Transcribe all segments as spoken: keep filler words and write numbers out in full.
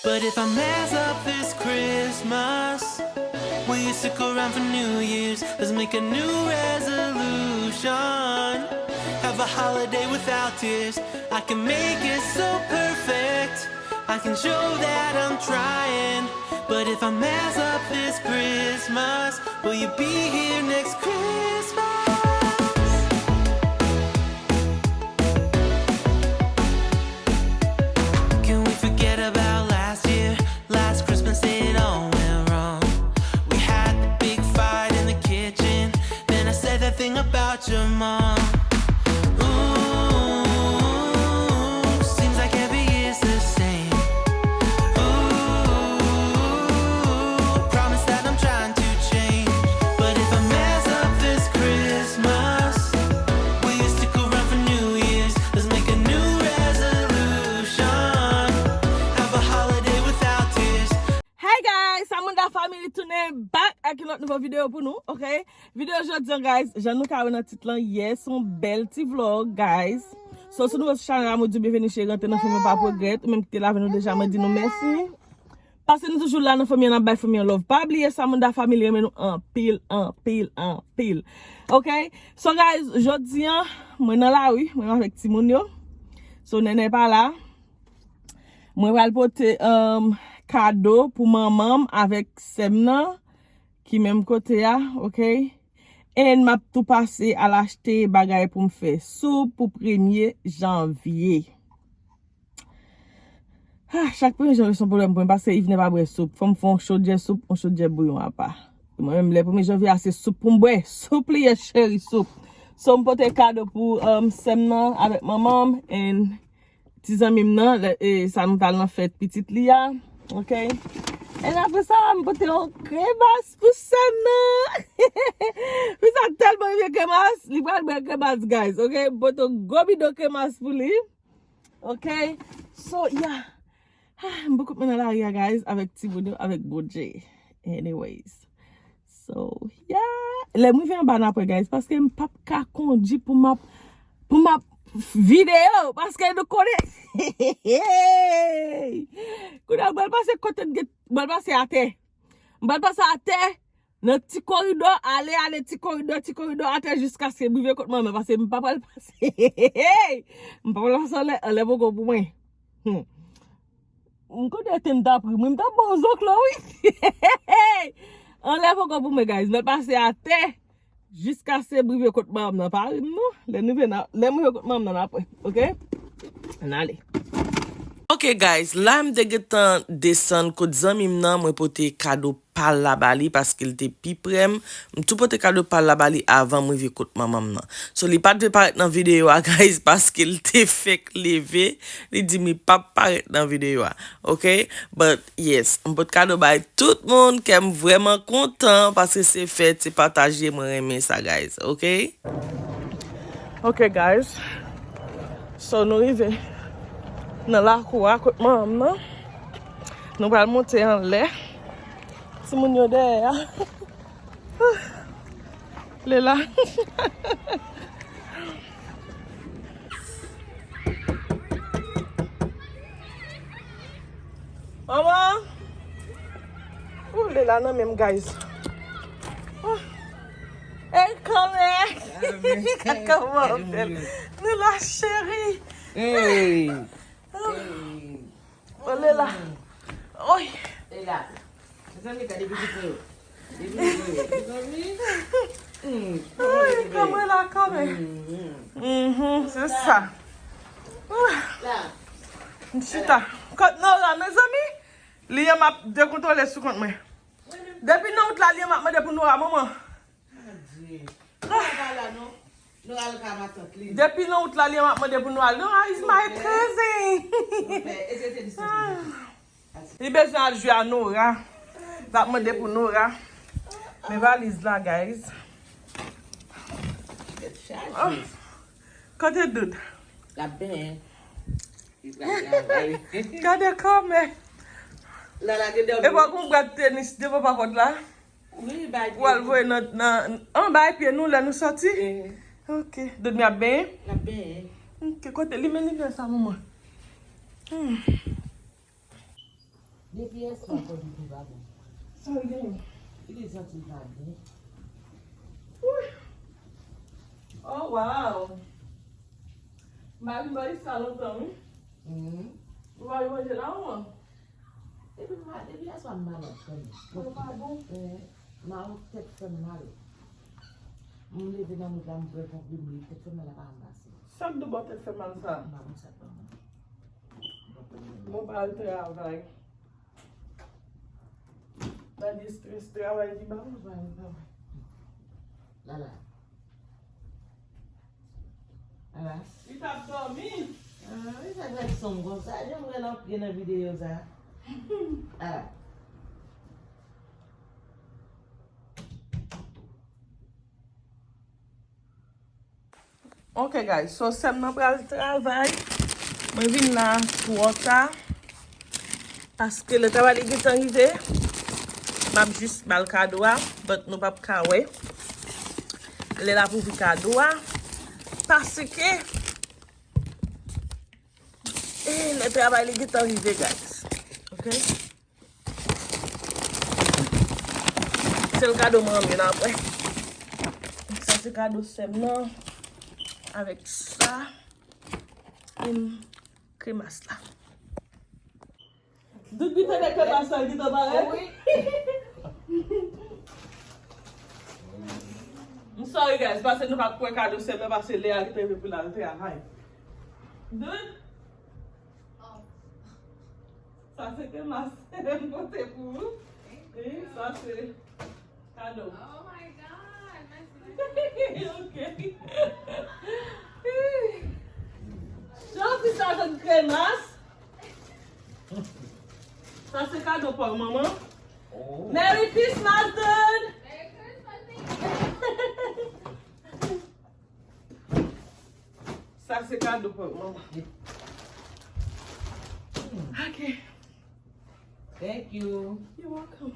But if I mess up this Christmas, will you stick around for New Year's? Let's make a new resolution. Have a holiday without tears. I can make it so perfect. I can show that I'm trying. But if I mess up this Christmas, will you be here next Christmas? Can we forget about last year? Last Christmas it all went wrong. We had the big fight in the kitchen. Then I said that thing about your mom. Ooh, seems like every year's the same. Ooh, promise that I'm trying to change. But if I mess up this Christmas, will you stick around for New Year's? Let's make a new resolution. Have a holiday without tears. Hey guys, Samunda Family tounen back ak yon lòt nouvo videyo pou nou, ok? Videyo jodi an, guys, jan nou ka wè nan tit lan, yes, yon bèl ti vlog, guys. So, si w nouvo sou chanèl la, mwen di w byenveni, cheri, rantre nan fanmi an, pa pwogrèt. Ou menm ki te la avè nou deja, mwen di nou mèsi. Paske nou toujou la nan fanmi an, n ap bay fanmi an love. Pa bliye Samunda Family renmen nou anpil, anpil, anpil. Ok? So, guys, jodi an, mwen nan lari, mwen avèk timoun yo. So, Nènè pa la. Mwen pral pote, um, kado pou manman m avèk sè m nan, ki menm kote a, ok? And m ap tou pase al achte bagay pou m fè soup pou premye janvye. Ah, chak premye janvye se yon pwoblèm pou mwen, paske Yvne pa bwè soup. Fò m fè yon chodyè soup, yon chodyè bouyon apa. Mwen menm, lè premye janvye a, se soup pou m bwè. Soup li ye, cheri, soup. So, m pote kado pou, um, sè m nan avèk manman m, and ti zanmi m nan, lè, e, sa nou t al nan fèt pitit li a, ok? And apre sa, m pote yon kremas pou sè m nan. Fi sa tèlman renmen kremas, li pral bwè kremas, guys, ok? M pote yon gwo bidon kremas pou li, ok? So, yeah. Ah, m poko mwen nan lari a, guys, avèk timoun yo, avèk Bondye. Anyways. So, yeah. Lè m rive anba n apre, guys, paske m p ap ka kondui pou m ap, pou m ap videyo, paske nou konnen. Kounye a, m pral pase kote m gen, m pral pase atè. M pral pase atè, nan ti koridò, ale, ale, ti koridò, ti koridò, atè, jiskaske m rive kot manman, paske m pa pral pase. M pa pral pase anlè, anlè poko pou mwen. Hmm. M konnen te m ta pri, mwen m ta bon zoklo, wi. Anlè poko pou mwen, guys. Mwen pase atè jiskaske m rive kot manman nan. Pa ri m, non. Lè m rive nan, lè m rive kot manman nan, n ap wè. Ok? Ann ale. Ok, guys. La, m te gentan desann kot zanmi m nan. Mwen pote kado pa l la ba li, paske l te pi pre m. M tou pote kado pa l la ba li avan m rive kot manman m nan. So, li pa t vle parèt nan videyo a, guys, paske l te fèk leve. Li di m li p ap parèt nan videyo a. Ok? But, yes, m pot kado bay tout moun, kè m vrèman kontan, paske se fèt, se pataje, mwen renmen sa, guys. Ok? Ok, guys. So, nou rive nan lakou a, kot manman m nan. Nou pral monte anlè. Timoun yo dèyè a. Lela. Manman. Ou, Lela nan men m, guys. Ou. Ey, kòmè. Kòmè w fè? Nou la, cheri. Ey. Ou, Lela. Oy. Lela. Mezanmi, gade pitit mwen yo. Gade pitit mwen yo. Mezanmi. Hmm. Ay, kòmè la, kòmè. Hmm. Mhm, se sa. La. M chita. Kot Nora, mezanmi? Li an m ap dekontwole sou kont mwen. Depi nan wout la, li an m ap mande pou Nora, manman. Adye. Nora pa la non. Nora al ka matant li. Depi nan wout la, li an m ap mande pou Nora. Nora is my cousin. Li bezwen al jwe a Nora. L ap mande pou Nora. Men valiz la, guys. Tèt chaje. Oh. Kote Doud? L ap benyen. Li pral travay. Gade kòmè. Lala gen dòmi. E pa gon bwat tenis devan papòt la? Wi, bay pye. Ou al voye nan, nan, anba pye nou lè nou sòti? Eh. Ok. Doud, m ap benyen? L ap benyen. Ki kote li men li fè sa, manman? Hmm. Depi yèswa kò Doudou pa bon. Sa l gen? Li te santi l pa byen. Wi. Oh, wow. M pa vin bò isit sa lontan, wi. Mhm. Ou pa vin manje la, manman? Depi m pa, depi yèswa m malad, kòm. Kò pa bon? Eh, mal, tèt fè m mal. M leve nan nwit la, m bwè konprime, tèt fè m mal, la pa ranmase. Sa k dou bò tèt fè mal sa? M pa konn sa k fè m mal. Bon, pa al travay. Nan di strès travay ki ba m travay, travay. Lala. Lala. Li t ap dòmi. Ah, li fè gad son konsa. Jan m wè l anpye nan videyo sa. Lala. Ok, guys, so sè m nan pral travay. Mwen vin la twò ta. Paske lè travay li gentan rive. M ap jis ba l kado a, but nou p ap ka wè. Lè l ap ouvri kado a. Paske, e, lè travay li gentan rive, guys. Ok? Sèl kado mwen renmen nan apre. Sa se kado sè m nan. Avèk sa. Em, kremas la. Doudou tande kremas la ki t ap parèt? Wi. M sorry, guys, paske nou pa kwè kado sè m nan, paske lè a li te rive pou l al travay. Doudou? Sa se kremas m pote pou ou. Wi, sa se kado. Oh my God, mèsi, mèsi. Ok. Jan fi sa jwenn kremas. Sa se kado pa w, manman. Oh. Merry Christmas, dude! Merry Christmas, thank you. Sa se kado pou manman. Ok. Thank you. You're welcome.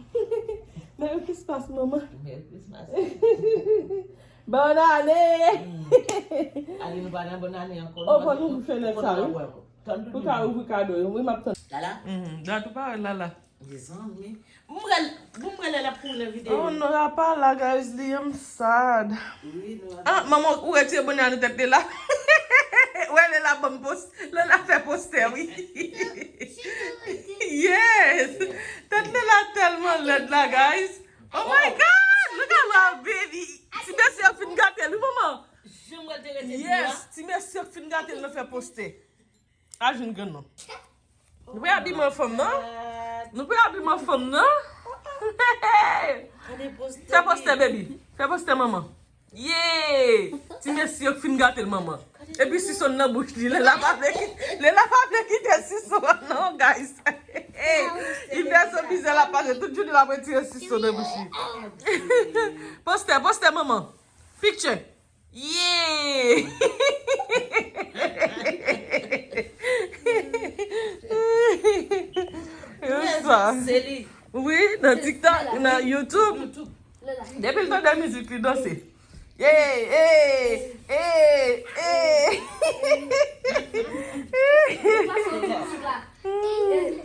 Merry Christmas, manman. Merry Christmas. Bonne année. Mm. Ale, nou pa nan bonne année ankò. Oh, fò nou fè nèt sa, wi. Pou ka ouvri kado yo. Wi, m ap tann. Lala? Mhm. Dat ou pa wè Lala. Mezanmi. Mwen, bon, mwen lè l ap kouri nan videyo. Oh, Nora pa la, guys, li, I'm sad. Wi, Nora. Ah, manman, ou retire bonè a nan tèt li la. Wè, lè l ap ban m post, lè l ap fè postè, wi. Yes. Tèt li la tèlman lèd la, guys. Oh my God, look at my baby. Ti mesye fin gate l, wi, manman. Yes, ti mesye fin gate l nan fè postè. A jwenn grann non. Nou pa abiman fanm nan? Nou pa abiman fanm nan? Fè postè, baby. Fè postè, manman. Yee! Ti mesye yo k fin gate l, manman. Epi sison nan bouch li. Lè l ap vle ki-, lè l ap vle kite sison an non, guys. Li fè son bizè l ap pase. Tout jounen l ap retire sison nan bouch li. Postè, postè, manman. Picture. Yeah! Yo sa. Se li. Wi, nan TikTok, nan YouTube. Depi l tande mizik, li danse. Yeah, hey, hey, hey.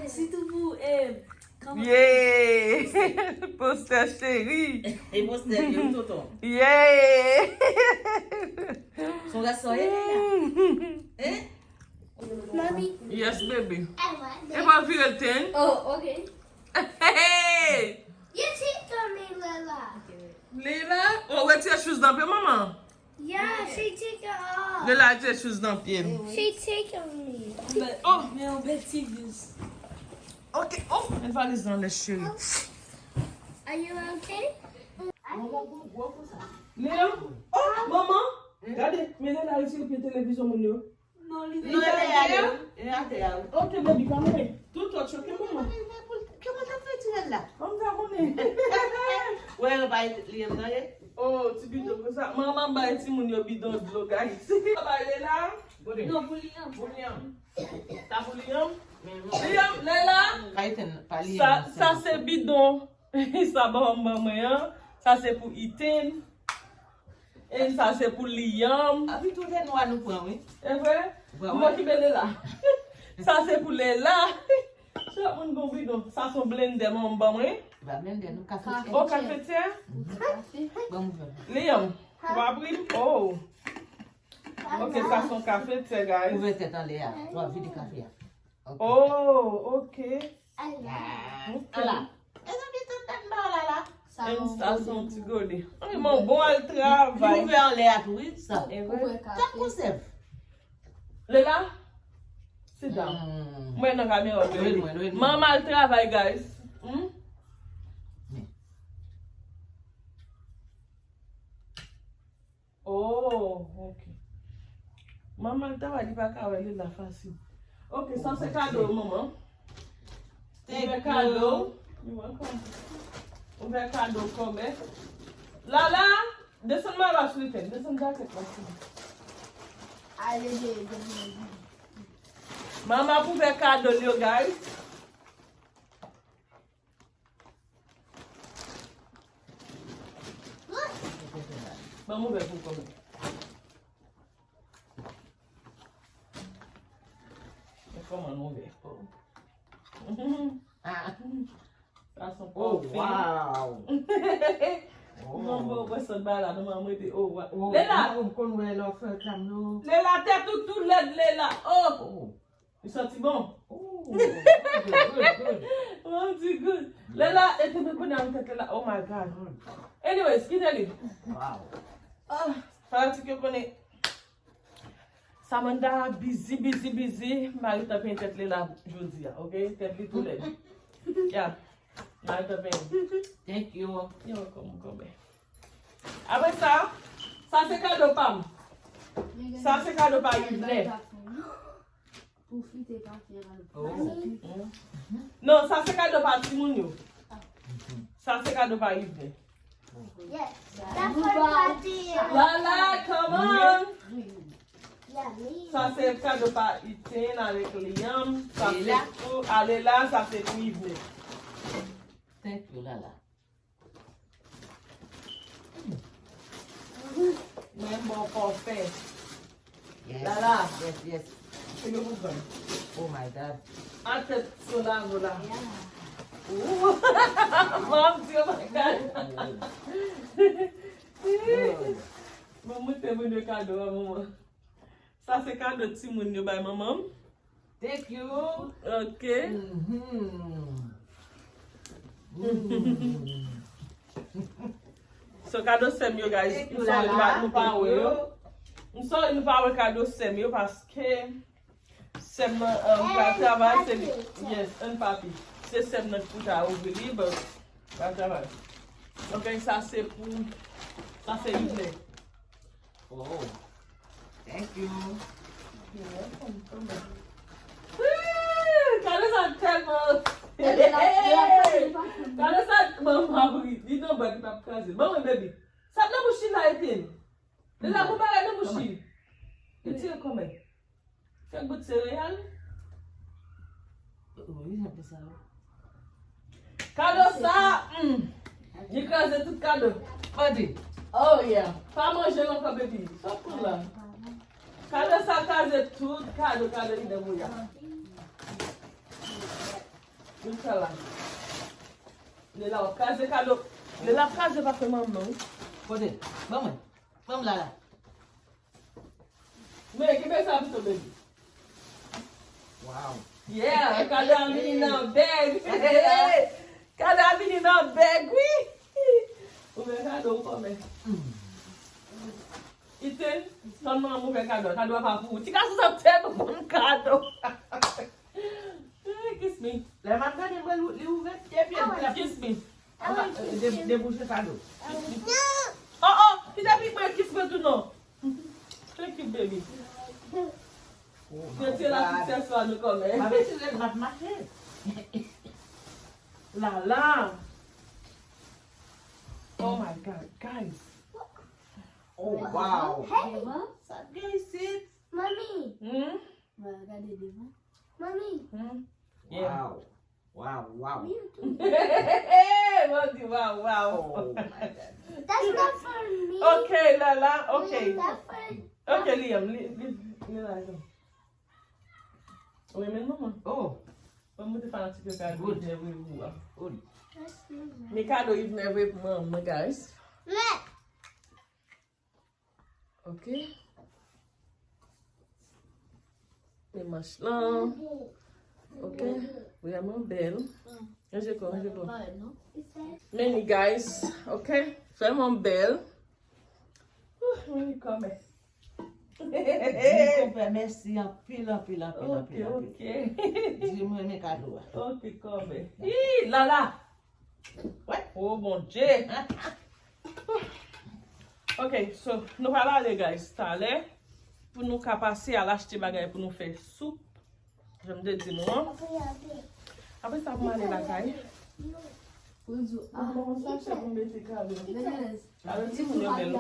Sitou pou, eh, Ye! Postè cheri. E postè li, wi, tonton. Ye! Son gason, e li la. Hein? Mommy. Yes, baby. I want this. E pa vire l ten. Oh, okay. Hey! You take on me, Lala. Lila, ou retire shoes nan pye manman. Yeah, she take it off. Lila te shoes nan pye l. She take it on me. Oh, men yon bèl ti blues. Ok, oh, men valiz nan lè cheri. Are you okay? Lila, oh, manman, gade, men Lila retire pye televizyon moun yo. Non, li atè a, wi. Li atè a, wi. Ok, baby, pa mouye. Tout wòch, ok, manman. Kòman t ap fè tirèl la? Kòm sa konnen. Wè, yo bay li menm nan ye. Oh, ti bidon konsa. Manman bay timoun yo bidon dlo, guys. Sa bay Lela? Non, pou Liam. Pou Liam. Sa pou Liam? Liam, Lela. Sa, sa se bidon. Sa manman ban mwen an. Sa se pou Ethan. E sa se pou Liam. Api tou se nwa nou pran, wi. E vre? Mwen ki bele la. Sa se pou Lela. Chak moun gon bidon. Sa se yon blendè manman ban mwen. Se pa blendè, nou kafetyè. O, kafetyè? Kafe. Ban m ouvè. Liam, w ap ri? Oh. Ok, sa se yon kafetyè, guys. Ouvè tèt anlè a. Pou w ap vide kafe a. Ok. Oh, ok. Ala. Ok. Ala. Mezanmi, tout tèt ba la la. And sa se yon ti gode. Ay, mwen bon al travay. Li ouvè anlè a tou, wi, sa. E vre? Tankou sèv. Lela? Sit down. Mwen nan kamera, wi. Mwen, mwen, mwen. Manman al travay, guys. Hmm? Oh, ok. Manman al travay, li pa ka wè Lela fasil. Ok, sa se kado manman. Ouvè kado. You're welcome. Ouvè kado kòmè. Lala, desann mara sou tèt, desann jakèt la sou. Ale, de, de, de. Manman ap ouvè kado li yo, guys. Ban m ouvè pou kòmè. Men kòman nou ouvè? Oh. Ah. Sa se yon pòfim. Oh, wow. Mwen bon, mwen sot ba la, non, mwen rete, oh, wa-, oh, Lela! Mwen konn wè lè w fè reklam yo. Lela, tèt ou tou lèd, Lela. Oh! Oh. Li santi bon. Oh, good, good, good. Mwen di good. Lela, e te mwen konnen an tèt Lela. Oh my God. Anyways, kite li. Wow. Ah, fanatik yo konnen. Samantha busy, busy, busy. Mari t ap penyen tèt Lela jodi a, ok? Tèt li tou lèd. Yeah. Mari t ap penyen. Thank you. You're welcome, kòmè. Apre sa, sa se kado pa m. Sa se kado pa Yvne. Pou fite pa fè al. Oh. Non, sa se kado pa timoun yo. Sa se kado pa Yvne. Yes. That's my party. Lala, come on. Yummy. Sa se kado pa Ethan avèk Liam. Sa se pou Alela, sa se pou Yvne. Thank you, Lala. Mwen bon fòfè. Yes. Lala. Yes, yes. Se nou pou pran. Oh my God. Atèt sou la, nou la. Yeah. Ooh. Mwen di, oh my God. Oh. Mwen montre moun yo kado a, manman. Sa se kado timoun yo bay manman m. Thank you. Ok. Mhm. Mm. So, kado sè m yo, guys. Thank you, m sòri nou pa, Lala. Nou pa wè yo. M sòri nou pa wè kado sè m yo paske sè m nan, um, pral travay, se li. Yes, and papi. Se sè m nan ki pou ta ouvri li, but pral travay. Ok, sa se pou, sa se Yvne. Oh, thank you. You're welcome. Ooh, kado sa tèlman. Kado sa, manman ap ri. Li nan bwèt, li p ap kraze. Ban mwen, baby. Sa nan bouch li la, Ethan. Li la pou bagay nan bouch li. Li tire kòmè. Fè bout sereyal. Wi, jan fè sa yo. Kado sa, hmm. Li kraze tout kado. Mande. Oh yeah. Pa manje l ankò, baby. Sot pou la. Kado sa kraze tout kado, kado li nan bouya. Tout sa la. Li la w ap kraze kado. Li la ap kraze pa fè manman, wi. Kote? Ban mwen. Ban m la la. Men, kenbe sa pito, baby. Wow. Yeah, kado a vini nan bag. Kado a vini nan bag, wi. Ouvè kado w kòmè. Ethan, tann manman ouvè kado. Kado a pa pou ou. Ti gason sa tèlman bon kado. Kiss me. Lè m ap gade, mwen, li ouvè, epi l ap kiss me. De, debouche kado. Oh, oh, li te pi mwen kiss mwen tou non. Thank you, baby. Retire la princess la nou kòmè. M ap retire l, m ap mache. Lala. Oh my God, guys. Oh, wow. Hey, sa gen isit. Mami. Hmm? Mwen gade devan. Mami. Hmm? Yeah. Wow. Wow, wow. Mwen di wow, wow. Oh my God. That's not for me. Ok, Lala, ok. That's for... Ok, Liam, li, li, li la tou. Ou renmen l, manman? Oh. Bon, mwen te fanatik yo kado Yves Merveille pou ou a. Good. Me kado Yves Merveille pou manman, guys. Ok. E manch lan. Ok. Vrèman bèl. Ranje kò, ranje kò. Men li, guys, ok. Vrèman bèl. Ouh, men li kòmè. Di konpè mèsi anpil, anpil, anpil, anpil, anpil. Ok, ok. Di m renmen kado a. Ok, kòmè. Ih, Lala. Wè. Oh, Bondye. Ok, so, nou pral ale, guys, talè, pou nou ka pase al achte bagay pou nou fè soup. Jan m te di nou an. Apre sa, pou m ale lakay. Mwen bon, sa chè pou m mete kado. Kado timoun yo bèl.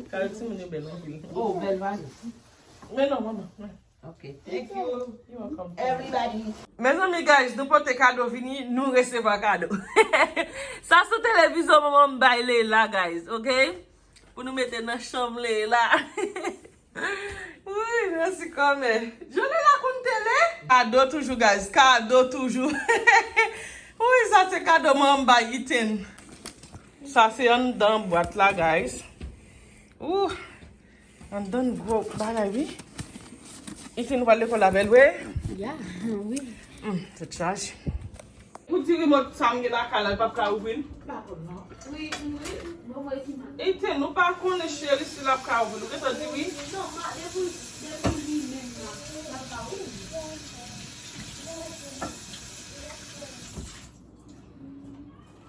Kado timoun yo bèl anpil. Oh, bèl valiz. Men non, manman. Ok, thank you. You're welcome. Everybody. Mezanmi, guys, nou pote kado vini, nou resevwa kado. Sa se televizyon manman m bay Leila, guys, ok? Pou nou mete nan chanm Leila. Wi, mèsi kòmè. Jodi la konn tele. Kado toujou, guys. Kado toujou. Wi, sa se kado manman bay Ethan. Sa se anndan bwat la, guys. Ouh. Anndan gwo bagay, wi. Ethan, nou pral lekòl avè l, wi. Ya, wi. Hmm, tèt chaje. Pou di remòt sa m gen lakay la, l p ap ka ouvri l? M pa konn non. Wi, wi. Bon, mwen ki mal. Ethan, nou pa konnen cheri si l ap ka ouvri l. Ou gentan di wi? Non, ma, depi, depi li menm la, l ap ka ouvri.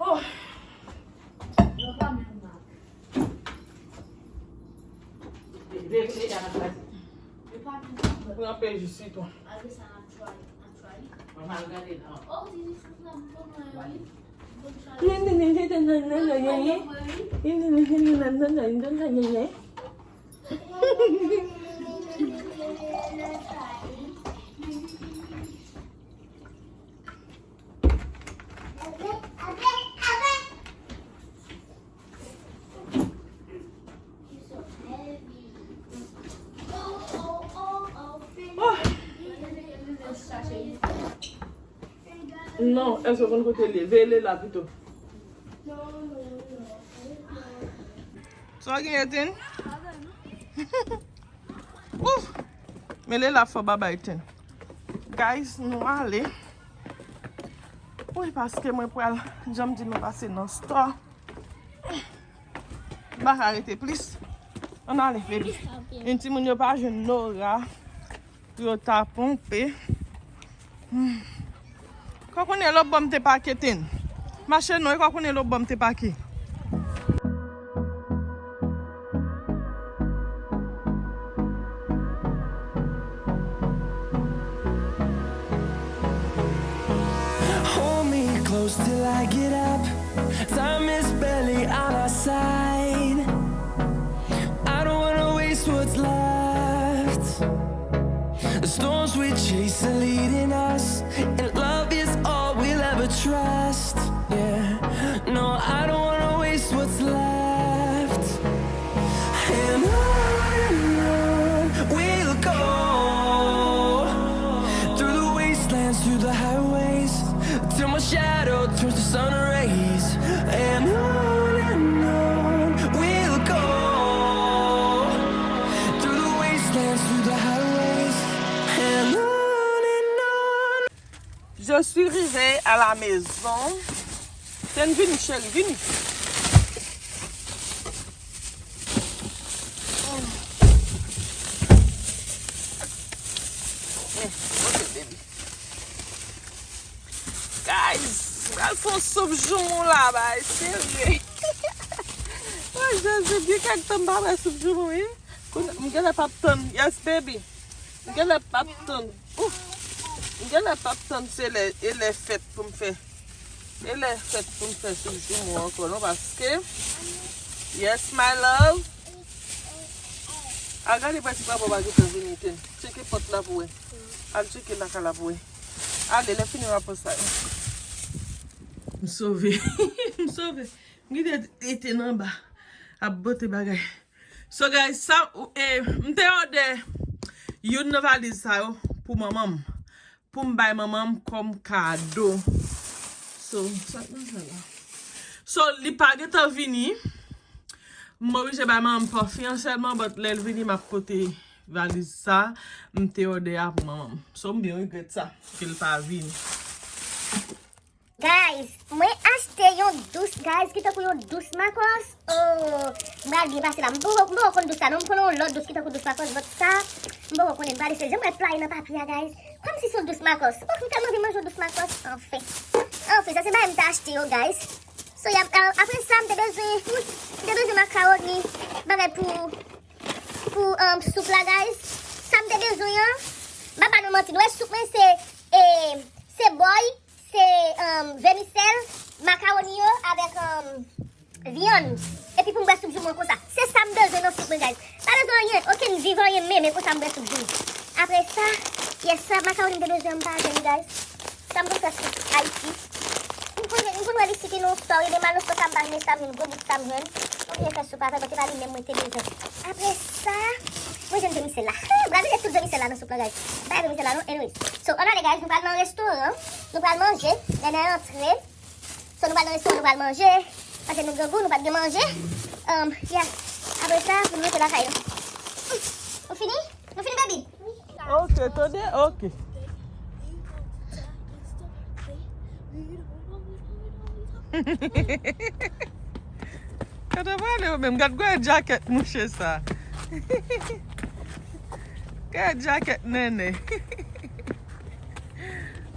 Oh. Yo pa menm la. Veye, veye, y a nan kraze. Yo pa menm la. Pran pe jis sitwon. Mwen al gade nan. Non, èske w konn kote l ye? Veye Leila pito. Sa w gen, Ethan? Ouf! Men Leila fò baba Ethan. Guys, nou ale. Wi, paske mwen pral, jan m di nou pase nan store. M pa ka rete plis. Ann ale, baby. Yon timoun yo pa jwenn Nora. Pou yo ta ponpe. Hmm. Kwa konnen lòt bò m te pake, Ethan. Mache non, e kwa konnen lòt bò m te pake. Hold me close till I get up. Time is barely on our side. I don't wanna waste what's left. The storms we chase are leading us, and love is all we'll ever trust. Yeah, no, I don't wanna waste what's left. And on and on we'll go, through the wastelands, through the highways, till my shadow turns to sun rays. And on and on we'll go, through the wastelands, through the highways, and on and on. Je suis arrivée à la maison. Ethan, vini, cheri, vini. Eh, ok, baby. Guys, m pral fè yon soup joumou la, bay, serye. Woy, Jezi, gen kèk tan m pa fè soup joumou, wi. Kounye a, m genlè p ap tann. Yes, baby. M genlè p ap tann. Ouf. M genlè p ap tann se lè, e lè fèt pou m fè. E lè fèt pou m fè soup joumou ankò, non, paske. Yes, my love. Al gade pa ti papa w pa gentan vini, Ethan. Tcheke pòt la pou wè. Al tcheke lakay la pou wè. Ale, lè fini w ap wè sa yo. M sove. M sove. M kite ete nan ba. Ap bote bagay. So guys, sa, e, m te òdè youn nan valiz sa yo pou manman m. Pou m bay manman m kòm kado. So, sa k nan sa la? So, li pa gentan vini. M oblije bay manman m pafyon sèlman, but lè l vini, m ap pote valiz sa m te òdè a pou manman m. So, m byen regrèt sa, ke l pa vini. Guys, mwen achte yon dous, guys, ki tankou yon dous Makòs. Oh, m pral byen pase la. M poko, m poko konn dous la, non, m konn yon lòt dous ki tankou dous Makòs, but sa, m poko konnen. M pral eseye. Jan m wè l playe nan papye a, guys. Kòmsi se yon dous Makòs. Oh, m tèlman anvi manje yon dous Makòs. Anfen. Anfen, sa se bagay m te achte yo, guys. So, y ap, a, apre sa, m te bezwen, m te bezwen makawoni, bagay pou, pou, um, soup la, guys. Sa m te bezwen an, m pa ba nou manti. Nou wè soup mwen se, e, se bòy, se, um, vèmisèl, makawoni yo avèk, um, vyann. Epi pou m bwè soup joumou an konsa. Se sa m bezwen nan soup mwen, guys. Pa bezwen anyen, okenn viv, anyen, men, men konsa m bwè soup joumou. Apre sa, yes, sa makawoni m te bezwen an, m pa jwenn li, guys. Sa m konn fè soup Ayiti. M konn, m konn wè li site nan yon store, e de mal nan store sa m pa jwenn, sa m jwenn, gwo bout sa m jwenn. Mwen vin fè soup avè l, but se pa li menm mwen te bezwen. Apre sa, mwen jwenn vèmisèl la. M pral mete tout vèmisèl la nan soup la, guys. Pa vèmisèl la, non, anyways. So, ann ale, guys, nou pral nan restoran. Nou pral manje, nènè antre. So, nou pral nan restoran, nou pral manje. Paske nou grangou, nou pa t gen manje. Um, yeah. Apre sa, pou nou rete lakay nou. Nou fini? Nou fini, baby? Ok, tande, ok. Kote w prale ou menm? Gad gwo jakèt mouche sa. Gad jakèt nènè.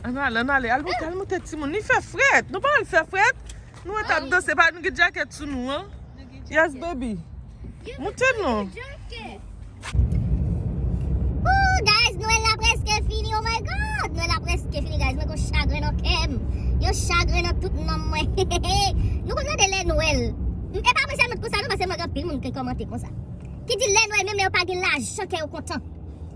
Ann ale, ann ale. Al moute, al moute timoun. Li fè frèt. Nou pa al fè frèt. Nou wè t ap danse, pa nou gen jakèt sou nou, an? Yes, baby. Moute non. Ooh, guys, Nwèl la prèske fini. Oh my God, Nwèl la prèske fini, guys. Mwen gon chagren nan kè m. Yon chagren nan tout nanm mwen. Nou konn tande lè Nwèl. E pa mwen sèlman t konsa non, paske mwen gen anpil moun ki kòmante konsa. Ki di lè Nwèl menm lè yo pa gen lajan kè yo kontan.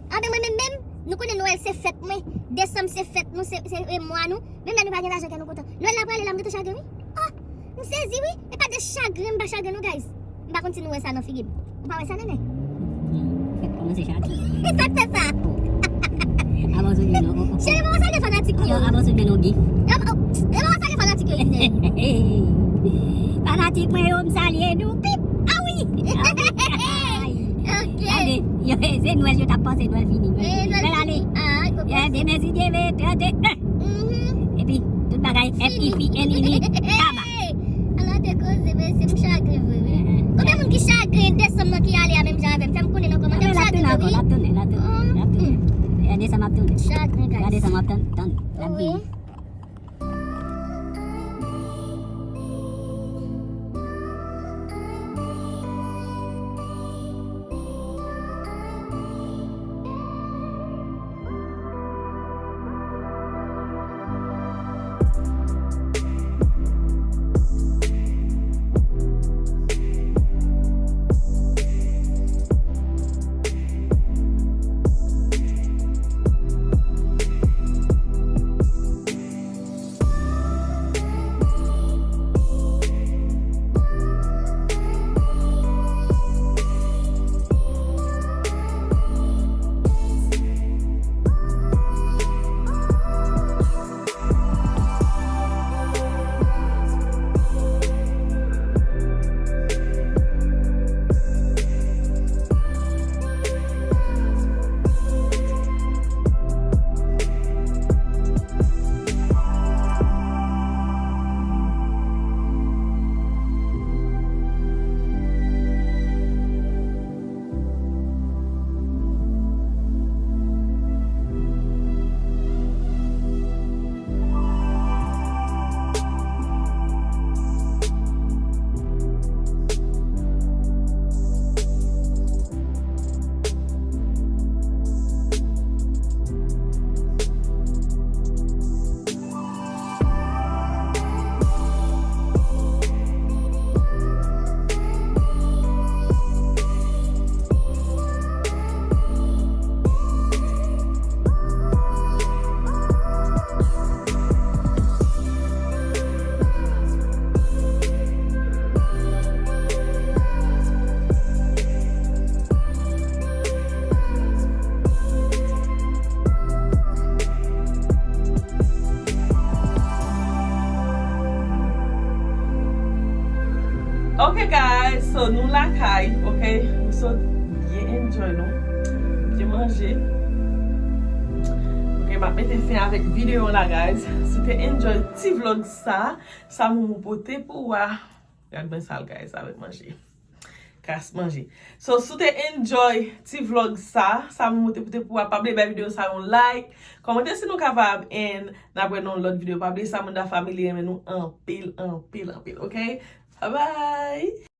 Anben mwen menm menm, nou konnen Nwèl se fèt mwen, desanm se fèt nou, se, se, e mwa nou. Menm lè nou pa gen lajan kè nou kontan. Nwèl la prale la, m gentan chagren wi. Oh, m sezi wi. E pa de chagren m pa chagren non, guys. M pa konn si nou wè sa nan figi m. Ou pa wè sa, Nènè? Fèk kòmanse chagren. E sa k fè sa. Avanse ou jwenn yon. Cheri, mwen salye fanatik yo. Avanse ou jwenn yon gif. Mwen salye fanatik yo, Nènè. Fanatik mwen yo, m salye nou. Pip. Ah wi. Ah wi. Ok. Gade, yo, se Nwèl yo t ap panse Nwèl fini. Nwèl fini. Nwèl ale. Ah, demen si Dye vle, trannde en. Mhm. Epi, tout bagay, F I F I N I N I, kaba. Ala te koze, mesye, m chagren vre, wi. Konbyen moun ki chagren desanm nan ki ale a menm jan avè m? Fè m konnen nan kòmantè, m chagren vre, wi. L ap tounen, l ap tounen, l ap tounen, l ap tounen. Desanm ap tounen. Chagren, guys. Desanm ap tounen, tounen, l ap vini. So, nou lakay, ok? Nou sot byen enjoy nou. Byen manje. Ok, m ap mete fen avèk videyo la, guys. Si w te enjoy ti vlog sa, sa moun pote pou w a. Gad mwen sal, guys, avèk manje. Kras manje. So, si w te enjoy ti vlog sa, sa moun pote pou w a, pa bliye bay videyo sa yon like, kòmante si nou kapab, and n ap wè nan yon lòt videyo. Pa bliye Samantha Family renmen nou anpil, anpil, anpil, ok? Bye bye!